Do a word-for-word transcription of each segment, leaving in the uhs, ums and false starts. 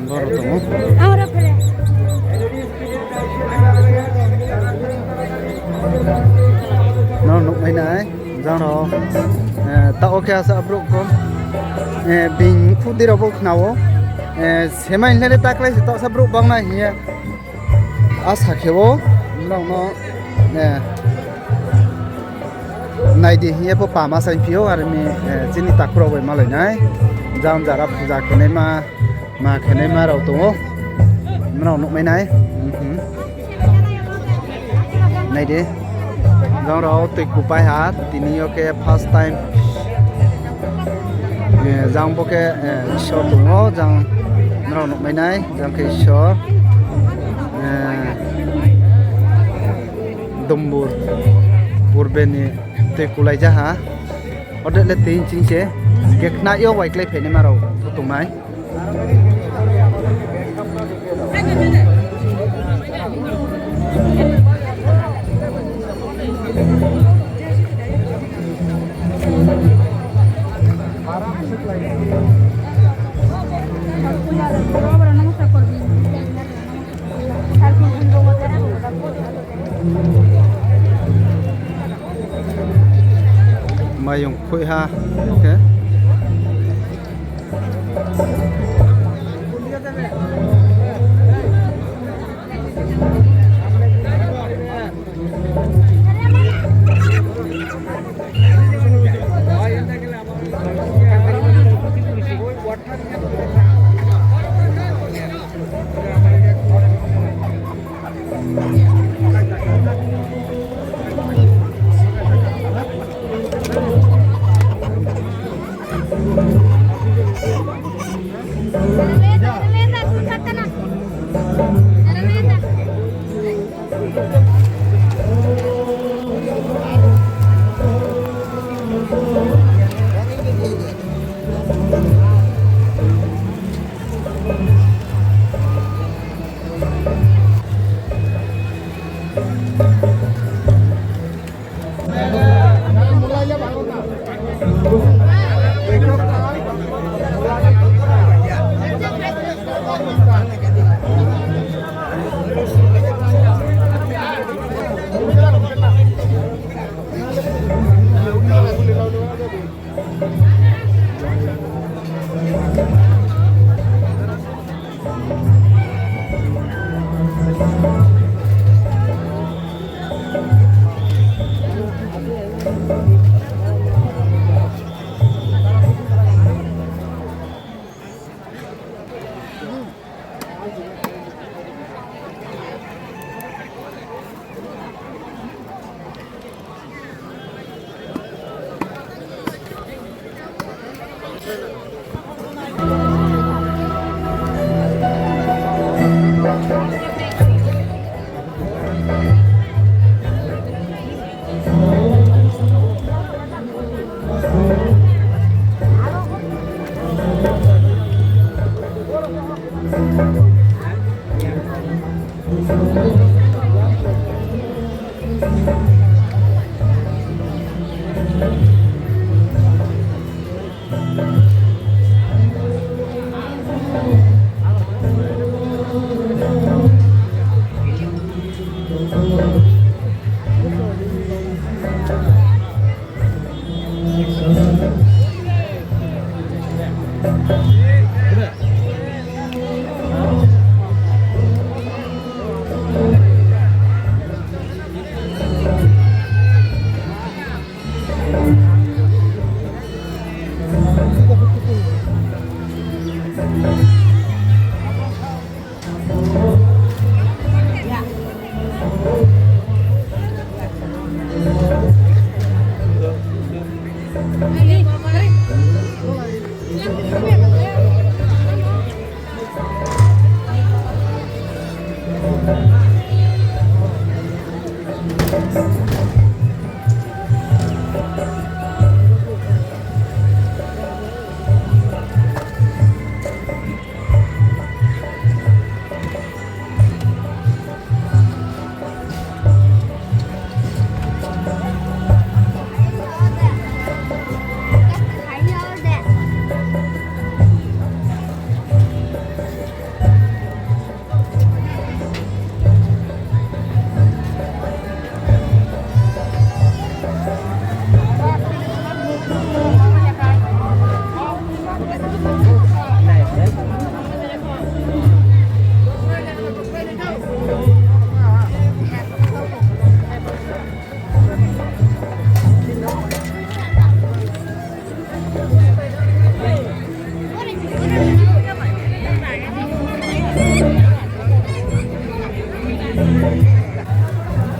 Boro tong ou. No nuhmai nai, jang rao, eh, taoh wo khe asa brouh kom, eh, bini khudi rao bo khna ou, eh, semai hing le taklái se taoh sa brouh bangnai hing ye. Asa khe ou, nrao no, eh, nai di hing ye pho pama saingphi ou, are mi, eh, chini takhu rao bai malai nai. Jang jara puja khe naima, ma khe naima rao tong ou. Nrao nuhmai nai. Mhm. Nai di. Jang rao toi kupai ha, tini yo khe first time. Eh, jang bo khe, eh, Isor tong ou, jang nrao nuhmai nai, jang khe Isor. Eh, Dumbur, purbe ni toi kulai ja ha. Ode le tei ching se, khe khna yo wai klái phainaima rao pho tongnai. Mayung khui ha, khe.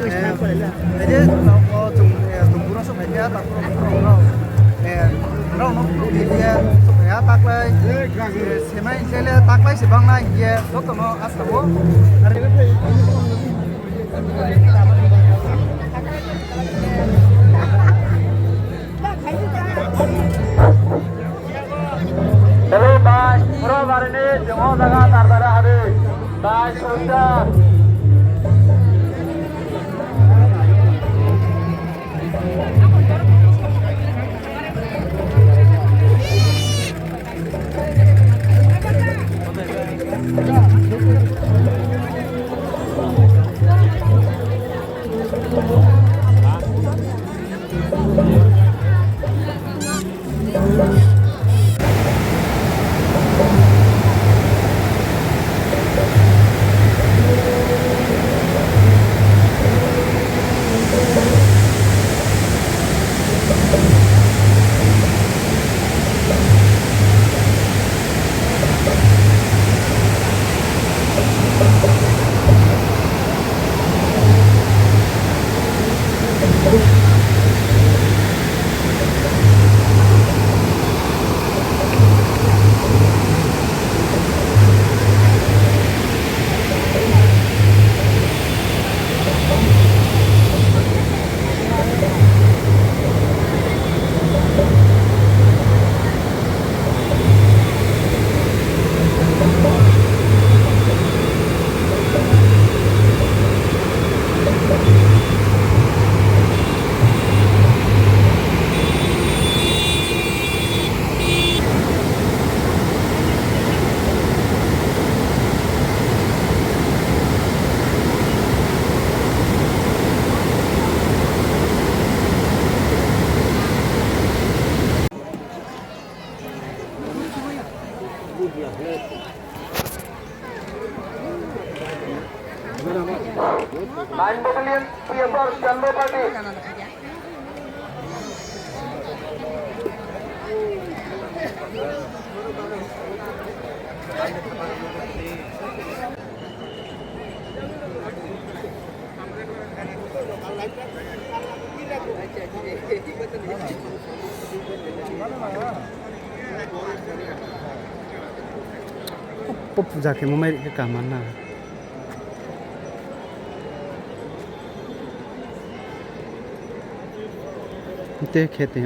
Eh, aide, o chung, eh, chung buro souhphai ya, takhu rao, eh, rao no phnuh di ye, souhphai ya, taklai, eh, semai, sele, taklai se bangnai ye, joto no asa o. Hello, bai, bro, bari ni, jemo jaga tar dara hari. Bai, soita. Nine Battalion, P F R, Standby Party. Po puja khe mo mai ri khe kaham na. Te khe te.